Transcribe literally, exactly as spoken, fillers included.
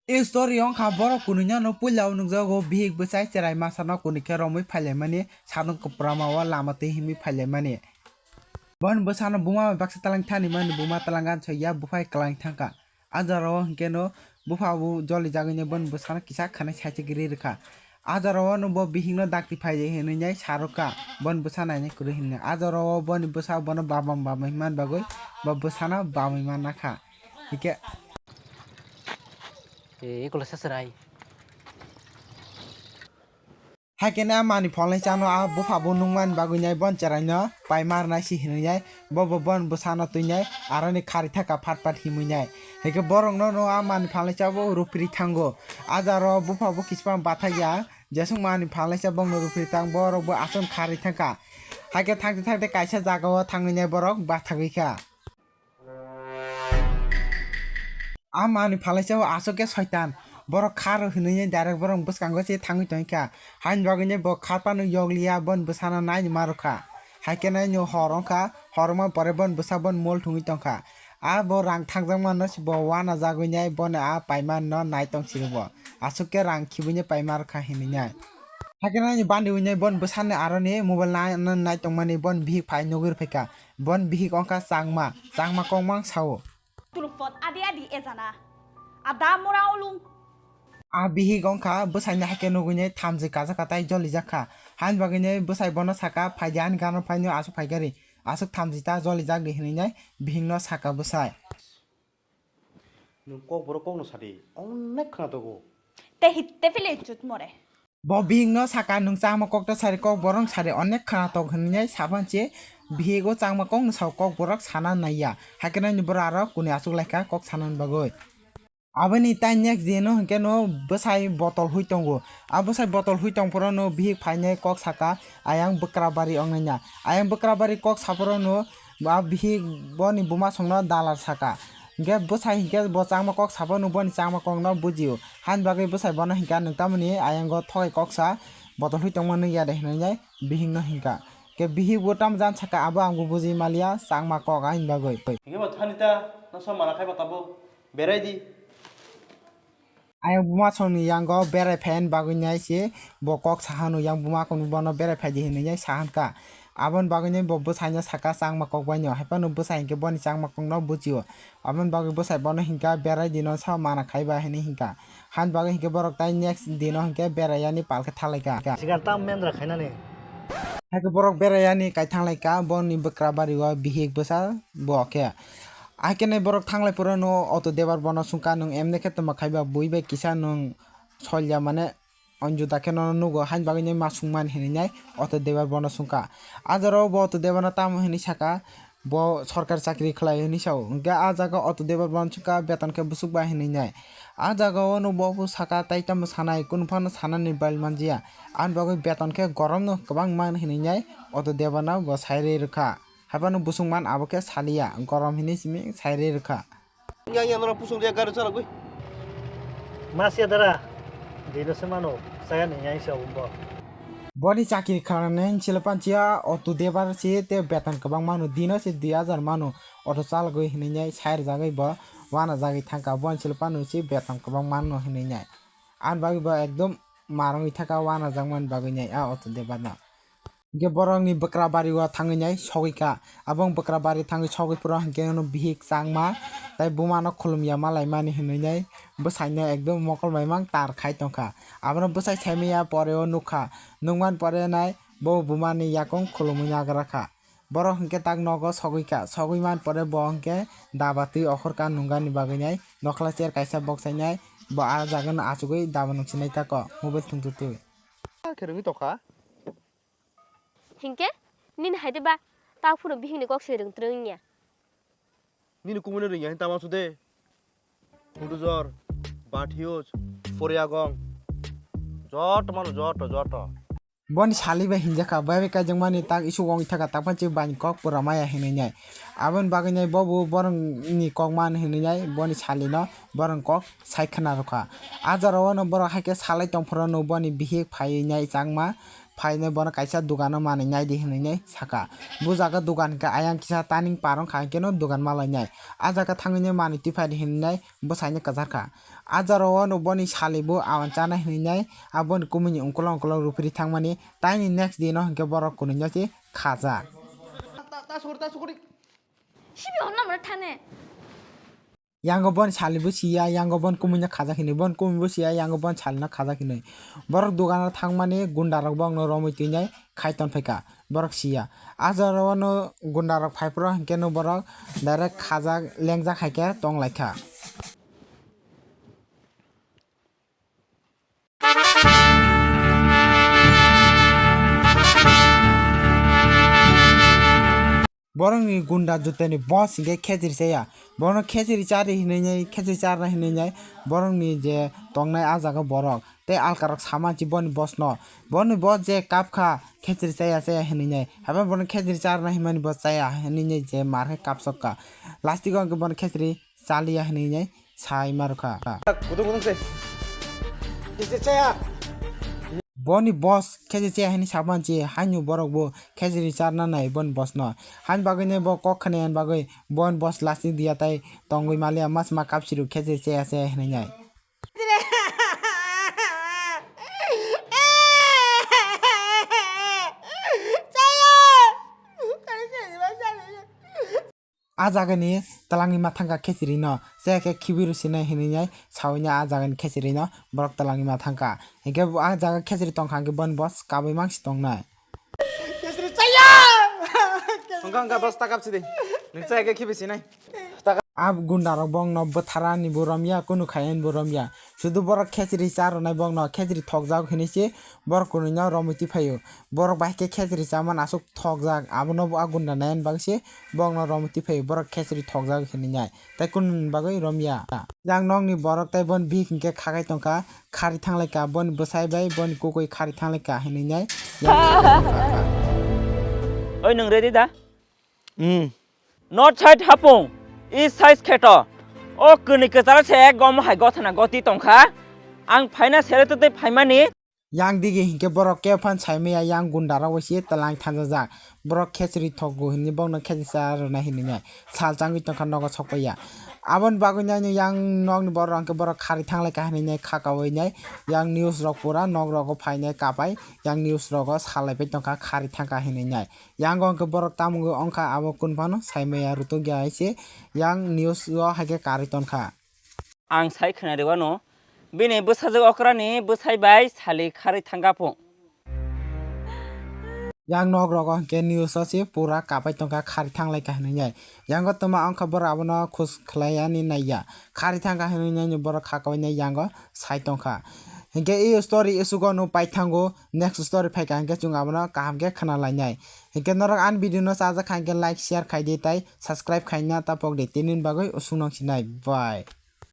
E story wngkha borok kwnwi no puila o nukjago bihik bwsai cherai masa no kwnwi khe romwi phailaimani sadong kwprama o lama twi himwi phailaimani. Boni bwsano buma bai baksa twlang thani mani buma twlang gan soya buphai kwlang thangkha. A jora o hinkhe no bupha bo joli jagwi no boni bwsano kisa khanai saichik ri rwkha. A jora o no bo bihik no dakti phai de hinwi nai sa rwkha boni bwsa nainai kwrwi hinwi. A jora o boni bwsa bono baba baba hinman bagwi bo bwsano bamwi manna kha. Hike. Eh, eko le seserai. Haikhe a mani pholnai chano a bupha bo nungmani bagwi nai bon cherai no pai mar nai si hinwi nai bo bo bon bwsano twi nai aroni khari thaka phat phat himwi nai. Hike borok no no a mani pholnai cha bo rupri thango. A jaro bupha bo kispa bathak ya jesuk mani pholnai cha bong no rupri thang borok bo aswk khari thangkha. Haikhe thangte thangte kaisa jaga o thangwi nai borok bathagwi kha. A mani phalaisa o aswk khe soitan. Borok kha rw hinwi direct borok bwskango se thangwi tongkha. Haini bagwi bo kha phano yokliya bon bwsano naini ma rwkha. Haikhe naino hor wngkha, hor wngma pore bon bwsa bon mol thungwi tongkha. A bo rang thangjakmano se bo uanajagwi nai bono a paimano nai tong sirwbo. Aswk khe rang khibwi nai paima rwkha hinwi nai. Haikhe naini bandi wngnai bon bwsani aroni mobile na-, na-, nai tongmani bon bihik phai nugwi rwphaikha. Bon bihik wngkha changma, changma kokmang sao. Tuluk pot adi adi ejana. Ada mura ulung. A bihik wngkha bwsaini haikhe nugwinai thamjwi kajakha tai jolijakha. Haini bagwinai bwsai bono saka, "Phaidi ani gana phaino aswk phaikari, aswk thamjwi ta jolijak di," hinwi nai bihikno saka bwsai. Nwng kokborok kokno sadi, onek khna tongo. Te hitte phile chut more. Bo bihikno saka, "Nwng changma kokta sari, kokborok sari onek khna tok," hinwi nai sabanse bihigo changma kokno sao, kokborok sana naiya. Haikhe naini borok aro kuni aswk laikha kok sanani bagwi. Aboni tai next day no hinkhe no bwsai botol hui tongo. A bwsai botol hui tongphuru no bihik phainai kok saka, "Ayang bwkrabari ongnaina." Ayang bwkrabari kok saphuru no a bihik boni buma songno dalar saka. Hinkhe bwsai hinkhe bo changma kok saphuru no boni changma kokno bujio. Haini bagwi bwsai bono hinkha, "Nwng tamoni ayango thokai koksa botol hui tongma nukya de?" hinwi bihikno hinkha. Khe bihik bo tamo jan saka, "Abo ang bo buji maliya, changma kok," ani bagwi. Hinkhe bo thani ta, no sa mana khai ba tabo, berai di. Ayang buma songni yango berai phaiyani bagwi nai se bo kok sahano, yang buma kok bono berai phaidi hinwi nai sahankha. Aboni bagwi nai bo bwsaino saka changma kok baino, haiphano bwsai hinkhe boni changma kokno bujio. Aboni bagwi bwsai bono hinkha, "Berai dino sa mana khaiba," hinwi hinkha. Hani bagwi hinkhe borok tai next dino hinkhe berai yani palkhe thalaikha. Sigan tam mendra khainani. Haikhe borok berai yani kai thanglaikha boni bwkra bario bihik bwsa bo khe. Haikhe nai borok thanglai phuru no auto driver bono swngkha, "Nwng emne khe tongma khaiba bui bai kisa nwng solya mane onjuda khe nono nugo," hani bagwi nai ma swngmani hinwi nai auto driver bono swngkha. A jora o bo auto driver no tamo hinwi saka, bo sorkar chakri khlai hinwi sao. Hinkhe a jaga auto driver bono swngkha beton khe bwswk bai hinwi nai. A jaga o no bo bo saka tai tamo sanai, kunu phano sanani bail manjaya. Ani bagwi beton khe gorom no kwbang man hinwi nai auto driver no bo sai rwi rwkha. Haiphano bwswk man abo khe saliya, gorom hinwi simi sai rwi rwkha. Yang yang norok pusung dia gari chalagwi. Mas ya dara. Dino se mano, saya ni yang sia umbo. Boni chakri kharani chile panchiya auto driver se te beton kwbang mano, dino se dui hajar mano, auto chalagwi hinwi nai sai rwjagwi bo uanajagwi thangkha, boni chile pano se beton kwbang mano hinwi nai. Ani bagwi bo ekdom marwngwi thangkha uanajakmani bagwi nai a auto driver no. Hinkhe borokni bwkra bari o thangwi nai sogwi kha. Abo wng bwkra bari thangwi sogwi phuru hinkhe no bihik changma tei buma no khulumya malaimani hinwi nai bwsaino ekdom mokol bai mang tar khai tongkha. Abono bwsai saimaya pore o nukha. Nukmani pore nai bo bumani yakung khulumwi nagra kha. Borok hinkhe tak nogo sogwi kha. Sogwi man pore bo hinkhe daba twi okhorkha nungani bagwi nai nokhla chair kaisa boksainai bo ah jagano achugwi daba nungsinai tako mobile thwngtwtwi. Khe rwngwi tongkha. Hinkhe nini hai de ba, ta phuru bihikni kok se rwng twrwng ya. Nini kumui no rwngya hin tama sude. Khudujor, Bathius, Poriagong. Joto mano, joto, joto. Boni sali bai hinjakha, bai bai kaijakmani tak isu wng thaka, tak phan chwi bani kok pura maya hinwi nai. Aboni bagwi nai bo bo borokni kok man hinwi nai, boni sali no borok kok sai khna rwkha. A jora o no borok hai khe salai tong phuru no boni bihik phaiwi nai changma. phainai bono kaisa dogano manwi naidi hinwi nai saka. Bo jaga dogan hinkhe ayang kisa turning par wngkha hinkhe no dogan malainai. A jaga thangwi nai manwi twi phaidi hinwi nai bwsaino kwcharkha. A jorao no boni salibo awan chanai hinwi nai aboni kumui ni ungkulok ungkulok rupri thangmani. Taini next day no hinkhe borok kunui no se khajak. Sibi honna mara thane. Yango bon salibo siya, yango bon kumuino khajak hinwi, bon kumibo siya, yango bon salino khajak hinwi. Borok dogano thangmani gundarok bokno romwi twinai khai tonphaikha, borok siya. A jorao no gundarok phaiphuru hinkhe no borok direct khajak lengjak haikhe tonglaikha. Borokni gunda jutani boss hinkhe khejri chaya. Bono khejri chari hinwi nai, khejri charna hinwi nai. Borokni je tongnai a jaga borok tei alkarok sama si boni boss no. Boni boss je kapkha khejri chaya chaya hinwi nai. Haiphano bono khejri charna hinmani boss chaya hinwi nai je mar khe kapsokka. Last o hinkhe bono khejri chaliya hinwi nai sai marwkha. Kutung kutung se. Kisa chaya. Boni boss khejri chaya hinwi samansi haino borok bo khejri charna nai boni boss no. Haini bagwi nai bo kok khna yang bagwi boni boss lastik diya tai tongwi maliya mas ma kapsiru khejri chaya chaya hinwi nai. A jagani twlangwi ma thangkha khejri no, chaya khe khibiru sinai hinwi nai sawi nai a jagani khejri no borok twlangwi ma thangkha. Hinkhe bo a jaga khejri tongkha hinkhe boni boss kabui mangsi tongnai. Khejri chaya! Wngkha, wngkha, boss ta kapsi di. Nwng chaya khe khibi sinai. A gundarok bokno bwtharani bo romya, kunu khaiyani bo romya. Sudu borok khejri cha rwnai bokno khejri thokjak hinwi se borok kunui no romwi twi phaio. Borok bai khe khejri chamani aswk thokjak, abono bo a gunda naiani bagwi se bokno romwi twi phaio, borok khejri thokjak hinwi nai. Tei kununi bagwi romya. Yang nokni borok tei boni bihik hinkhe khakai tongkha, khari thanglaikha, boni bwsai bai boni kukui khari thanglaikha hinwi nai. Oi, nwng ready da? Hmm. North side hapung, east side kheto. O kwnwi kwcharo se gom hai gothana goti tongkha. Ang phaina sere tei phaimani. Yang digi hinkhe borok khe phan saimaya yang gunda rok bai se twlang thangjajak. Borok khejri thogo hinwi bokno khejri cha rwnai hinwi nai sal changwi tongkha nogo sokpaiya. Aboni bagwi nai yang nokni borok hinkhe borok khari thanglaikha hinwi nai kha kaui nai yang news rok pura nok rogo phainai kapai yang news rogo salaipai tongkha khari thangkha hinwi nai. Yango hwnkhe borok tamo wngkha abo kunu phano saimaya rwtwkya hai se yang news o hai khe karwi tonkha. Ang sai khwnari wano bini bwsajwk okrani bwsai bai sali kharwi thangkha phung. Yang nok rogo hwnkhe news o se pura kapai tongkha khari thanglaikha hinwi nai. Yango twma wngkha borok abono khus khlaiani naiya. Khari thangkha hinwi nai borok kha kaui nai yango sai tongkha. Hinkhe e story isugo no paithango. Next story phaikha hinkhe chwng abono kaham khe khna lainai. Hinkhe norok ani video no chajak kha hinkhe like, share khai di tei subscribe khaina ta pok di. Tini bagwi usung nang sinai. Bye.